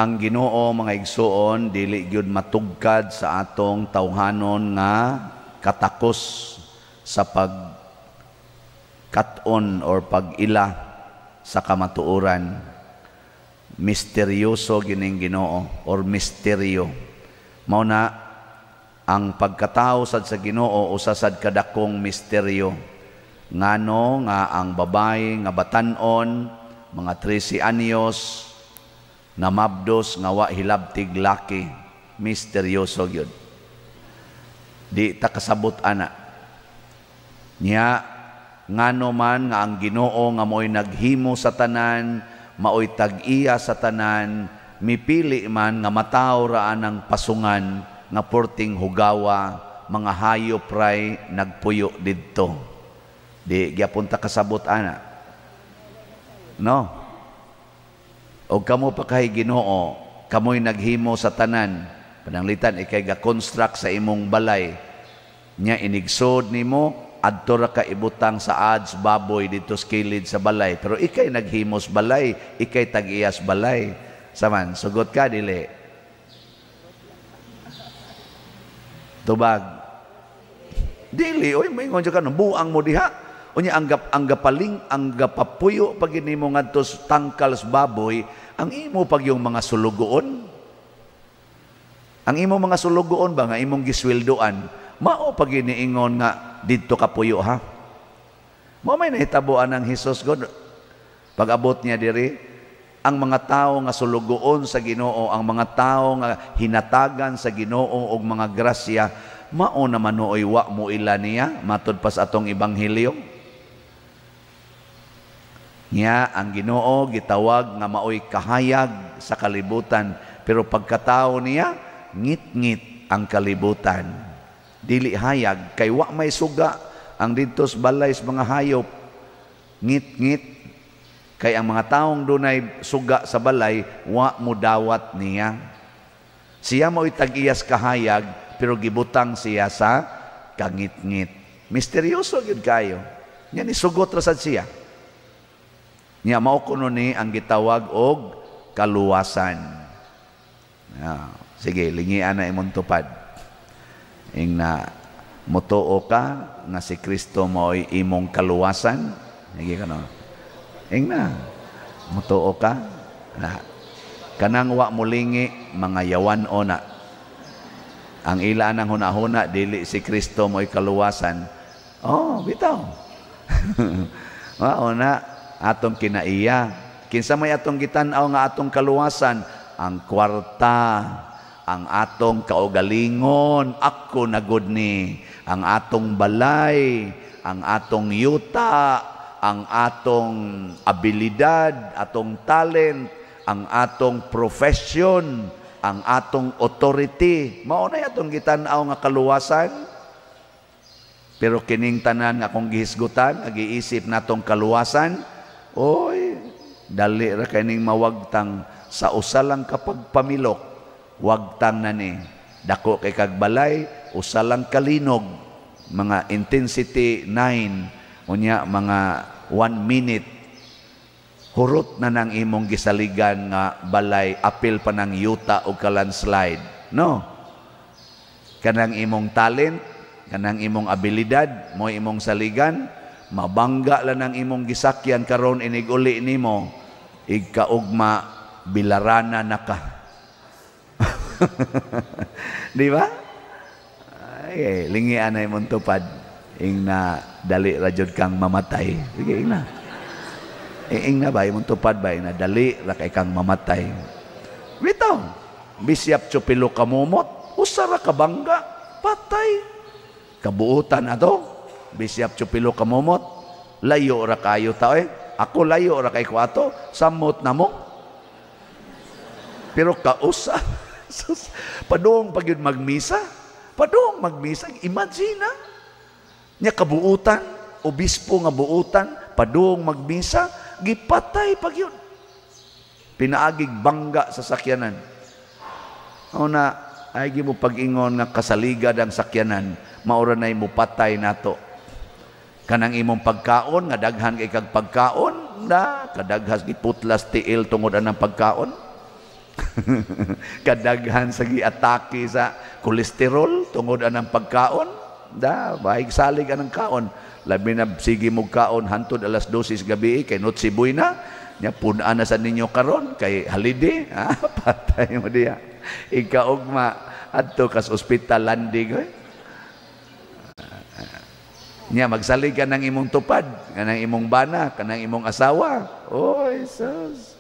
Ang Ginoo, mga igsuon, dili gyud matugkad sa atong tawhanon nga katakos sa pag kat-on or pag-ila sa kamatuoran. Misteryoso gining Ginoo or misteryo. Mao na ang pagkatao sad sa Ginoo usa sad kadakong misteryo. Ngano nga ang babae nga batan-on mga 13 anyos namabdos nga wa hilabtig laki, misteryoso gyud. Di ta kasabot ana. Nya ngano man nga ang Ginoo nga mo'y naghimo sa tanan, maoy tag-iya sa tanan, mipili man nga matawo ra anang pasungan nga porting hugawa, mga hayop ray nagpuyo didto. Di gyapon ta kasabot ana. No? O kamo pa kay Ginoo, kamoy naghimo sa tanan. Pananglitan ikay ga-construct sa imong balay. Nya inigsod nimo adto ra ka ibutang sa ads baboy dito sa kilid sa balay. Pero ikay naghimos balay, ikay tag-iyas balay. Saman, sugot ka dili. Tubag. Dili oy, moingon jud ka no, buang mo diha. Unya ang gapaling ang gapapuyo pag nimo ngadto sa tangkal sa baboy, ang imo pag yung mga sulugoon. Ang imo mga sulugoon ba nga imong gisweldoan, mao pag iniingon nga didto ka puyo ha. Mao may nahitabuan ang Hesus God. Pag-abot niya diri, ang mga tawo nga sulugoon sa Ginoo, ang mga tawo nga hinatagan sa Ginoo og mga grasya, mao naman nooy wa mo ila niya matud pa sa atong ebanghelyo. Nya ang Ginoo gitawag nga maoy kahayag sa kalibutan, pero pagkatao niya ngit-ngit ang kalibutan. Dili hayag kay wa may suga ang didto sa balay sa mga hayop. Ngit-ngit kay ang mga taong dunay suga sa balay wa mo dawat niya. Siya maoy tag-iyas kahayag pero gibutang siya sa kangit-ngit. Misteryoso gyud kayo. Nya ni sugot ra sad siya. Nya mao kuno ni ang gitawag og kaluwasan. Ah, sige, lingian na imong tupad. Ing na motuo ka nga si Kristo mao'y imong kaluwasan. Sige ka no. Ing na motuo ka na kanang wa molingi mga yawan o na. Ang ila nang hunahuna dili si Kristo mo'y kaluwasan. Oh, bitaw. Mao na atong kinaiya. Kinsa may atong gitan-aw nga atong kaluwasan? Ang kwarta, ang atong kaugalingon, ako na gud ni, ang atong balay, ang atong yuta, ang atong abilidad, atong talent, ang atong profession, ang atong authority. Mao na atong gitan-aw nga kaluwasan. Pero kining tanan nga akong gihisgutan, nagiisip natong kaluwasan, oy, dali ra kining mawagtang sa usa lang kapag pamilok, wagtang na ni. Dako kay kag balay, usa lang kalinog, mga intensity 9, unya mga 1 minute, hurot na nang imong gisaligan nga balay, apil pa ng yuta o ka-landslide. No? Kanang imong talent, kanang imong abilidad, mo imong saligan, mabangga lang ang imong gisakyan karon inig-uli nimo, igkaugma bilarana na ka. Di ba? Ay, lingian na imong tupad. Ing na dali ra jud kang mamatay. Sige, ing na. Ing na ba, imong tupad ba, ing na dali ra kay kang mamatay. Bitaw, bisyap chupilo kamumot, usa ra ka bangga, patay. Kabuutan ato, bisyap chupilo kamumot, layo ra kayo tao eh. Ako layo ra kay ko ato, samot na mo. Pero kausa, padung pag yun magmisa, padung magmisa, imagine na. Nya kabuutan, obispo nga buutan, padung magmisa, gipatay pag yun. Pinaagig bangga sa sakyanan. Una, ay mo pag-ingon nga kasaligad ang sakyanan, maura na'y mupatay nato. Kanang imong pagkaon, nga daghan kay kag pagkaon, na kadaghas giputlas tiil tungod anang pagkaon. Kadaghan sa giatake sa kolesterol tungod anang pagkaon. Da, baig salig anang kaon. Labi na sige mo kaon hantod alas 12 sa gabi kay Noche Buena. Nya pun-an na sa ninyo karon kay holiday, ah, patay mo diya. Ikaugma adto kas ospital landing oy. Nya magsalig ka ng imong tupad, kanang imong bana, kanang imong asawa. Oy, sus.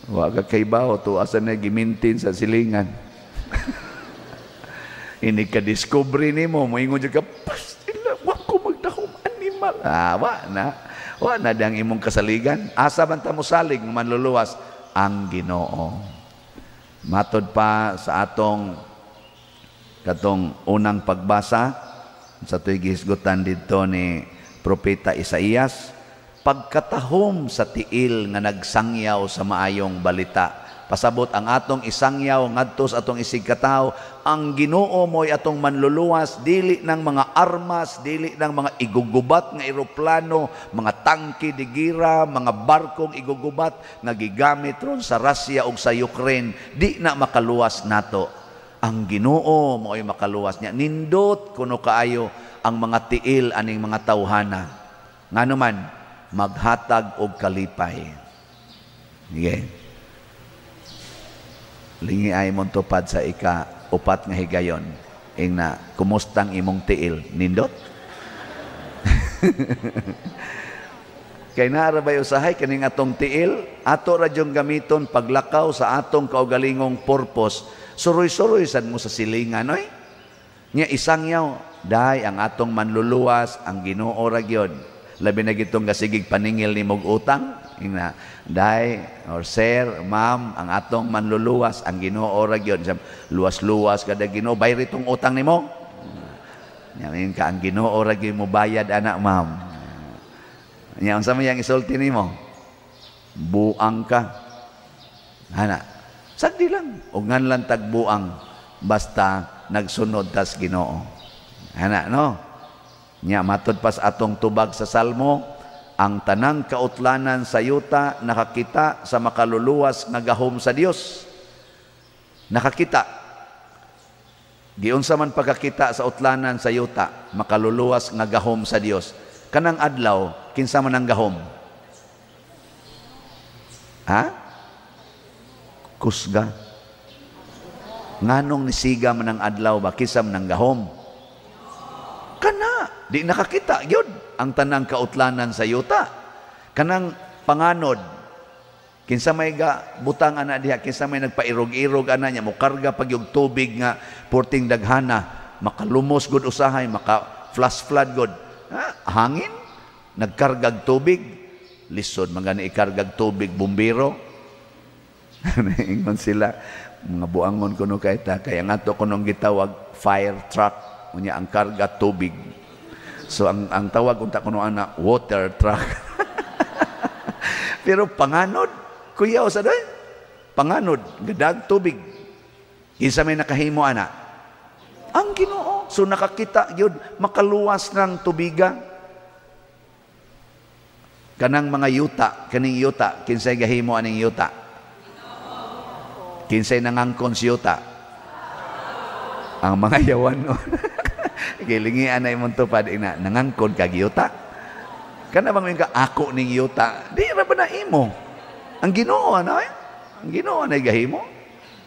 Wa ka kaybaw to asa na gimintin sa silingan. Ini ka discovery nimo, moingon jud ka, "Pastila, wa ko magdahom animal." Ah, wa na. Wa na dang imong kasaligan. Asa man ta mosalig manluluwas? Ang Ginoo. Matod pa sa atong katong unang pagbasa sa to'y gihisgutan didto ni Propeta Isaías, pagkatahom sa tiil nga nagsangyaw sa maayong balita. Pasabot ang atong isangyaw ngadto sa atong isigkatawo, ang Ginoo mo'y atong manluluwas, dili ng mga armas, dili ng mga igugubat nga eroplano, mga tangke de gira, mga barkong igugubat nga gigamit ron sa Russia ug sa Ukraine, di na makaluwas nato. Ang Ginoo mo'y makaluwas niya. Nindot kuno kaayo ang mga tiil aning mga tawhana. Ngano man maghatag og kalipay. Sige. Lingi ay mong tupad sa ika-upat nga higayon. Ingna, kumustang imong tiil? Nindot? Kay naara bay usahay kaning atong tiil, ato ra dyong gamiton paglakaw sa atong kaugalingong purpose. Suroy-suroy sad mo sa silingan oy. Nya isangyaw, day ang atong manluluwas, ang Ginoo ra gyud. Labi na gitong gasigig paningil nimog utang, ingna, day or sir, ma'am, ang atong manluluwas, ang Ginoo ra gyud. Luwas-luwas kada Ginoo, bayri tong utang nimo. Nya ka ang Ginoo ra gyud mo bayad ana, ma'am. Nya unsa may ang isulti nimo? Buang ka. Ana. Sagdi lang og nganlan tagbuang basta nagsunod tas Ginoo. Ana no. Nya matud pas atong tubag sa Salmo, ang tanang kautlanan sa yuta nakakita sa makaluluwas nga gahom sa Dios. Nakakita. Giunsa man pagkakita sa utlanan sa yuta, makaluluwas nga gahom sa Dios. Kanang adlaw, kinsa man ang gahom? Ha? Kusga. Nganong nisiga man ang adlaw ba, kinsa man ang gahom? Kana, di nakakita gyud ang tanang kautlanan sa yuta. Kanang panganod, kinsa may ga butang ana diha, kinsa may nagpairog-irog ana niya, mokarga pag yung tubig nga porting daghana, makalumos gud usahay, maka flash flood gud. Ha? Hangin, nagkargag tubig, lisod man gani ikargag tubig bumbero. Ingon sila, mga buangon kuno kay ta, kaya nga to kunong gitawag fire truck, unya ang karga tubig. So ang tawag unta kuno ana water truck. Pero panganod, kuya sa day, panganod, gadag tubig. Kinsa may nakahimo ana? Ang Ginoo. So nakakita gyud makaluwas ng tubiga. Kanang mga yuta, kaning yuta, kinsay gahimo aning yuta? Kinsay nangangkon si yuta? Ang mga yawan no. Gilingian na imong tupad ina, nangangkon kag yuta. Kana bang ka ako ning yuta? Di ra ba na imo? Ang Ginoo ana eh? Ang Ginoo na gahimo.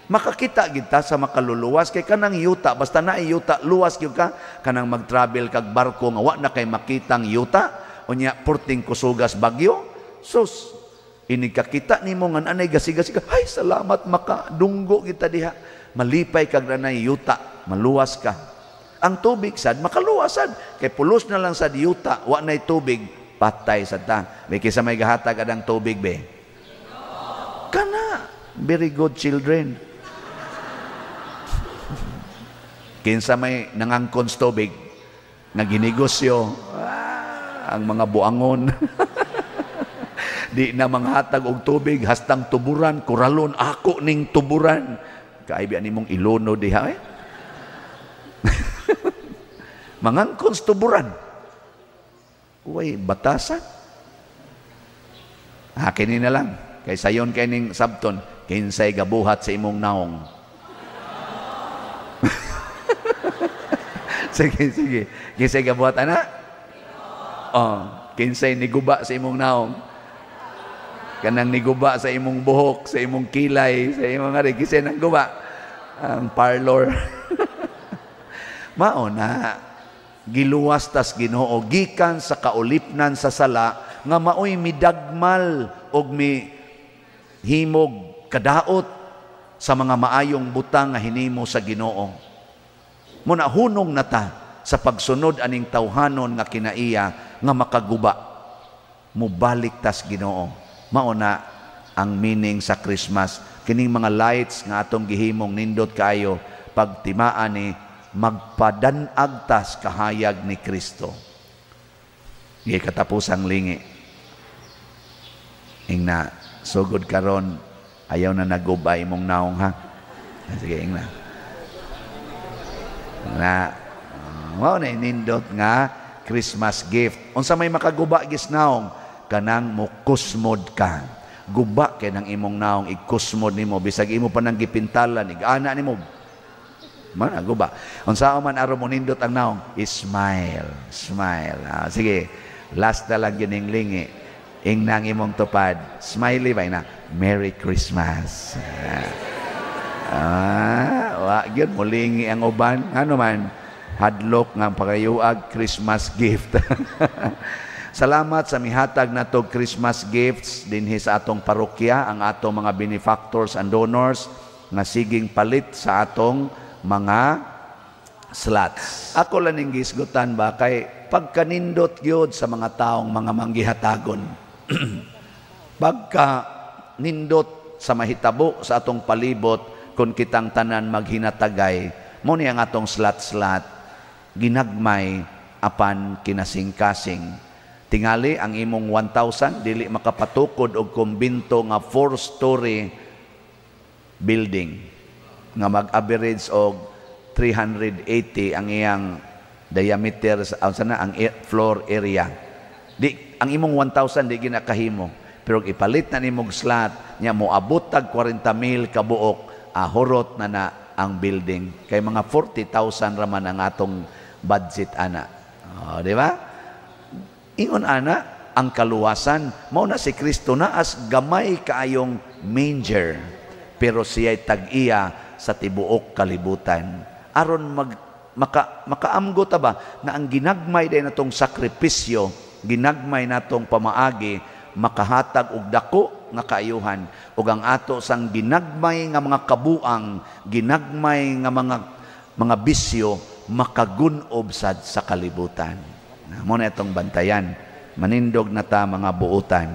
Makakita gid ta sa makaluluwas kay kanang yuta, basta na yuta luwas gyud ka, kanang mag-travel kag barko nga wa na kay makitang yuta, unya porting kusugas bagyo. Sus, ini kakita nimo nga anay gasigasig, ay salamat makadunggo kita diha. Malipay kag nanay yuta, maluwas ka. Ang tubig sad makaluwas sad kay pulos na lang sad yuta, wa nay tubig, patay sad ta. May kinsa may gahatag adang tubig be? Kana, very good children. Kinsa may nangangkon sa tubig nga ginegosyo, ang mga buangon. Di na manghatag og tubig hastang tuburan, kuralon ako ning tuburan. Kaibian nimong iluno diha eh. Mangangkon sa tuburan. Uy, batasan. Kini na lang. Kay sayon kay ning sabton, Kinsay gabuhat sa imong naong? Sige, sige. Kinsay gabuhat ana? Oh, kinsay niguba sa imong naong? Kanang niguba sa imong buhok, sa imong kilay, sa imong ari, kinsay nang guba? Ang parlor. Mao na giluwas tas Ginoo gikan sa kaulipnan sa sala nga maoy midagmal og mi himog kadaot sa mga maayong butang nga hinimo sa Ginoo. Muna hunong na ta sa pagsunod aning tawhanon nga kinaiya nga makaguba. Mubalik tas Ginoo. Mao na ang meaning sa Christmas. Kining mga lights nga atong gihimong nindot kaayo, pagtimaan ni magpadanag tas kahayag ni Kristo. Gi katapusang lingi. Ingna, sugod karon ayaw na naguba imong naong, ha. Sige, ingna. Na, mao na nindot nga Christmas gift. Unsa may makaguba gis naong? Kanang mukusmod ka. Guba kay nang imong naong, igkusmod nimo bisag imo pa nang gipintalan, ig-ana nimo. Man guba. Unsa man aron mo nindot ang naong? Smile, smile. Ah, sige, last na lang gining lingi. Ingnang imong tupad. Smiley ba na? Merry Christmas. Ah, wa gyud mulingi ang uban. Ano man hadlok nga pagayuag Christmas gift. Salamat sa mihatag nato Christmas gifts dinhi sa atong parokya, ang atong mga benefactors and donors nga siging palit sa atong mga slots. Ako lang ning gisgutan ba kay pagkanindot gyud sa mga taong mga manggihatagon. Pagka nindot sa mahitabo sa atong palibot kung kitang tanan maghinatagay, mo ni ang atong slot-slot ginagmay apan kinasingkasing. Tingali ang imong 1,000 dili makapatukod og kumbinto nga 4-story building nga mag-average og 380 ang iyang diameter sa sana ang floor area. Di ang imong 1,000 di ginakahimo, pero ipalit na nimog slot nya moabot tag 40,000 kabuok, ahurot na na ang building kay mga 40,000 raman ang atong budget ana. Oh, di ba? Ingon ana ang kaluwasan, mao na si Kristo naas gamay kaayong manger, pero siya'y tag-iya sa tibuok kalibutan. Aron makaamgo ta ba na ang ginagmay day natong sakripisyo, ginagmay natong pamaagi, makahatag og dako nga kaayuhan, ug ang ato sang ginagmay nga mga kabuang, ginagmay nga mga bisyo, makagunob sad sa kalibutan. Mo na itong bantayan. Manindog na ta mga buutan.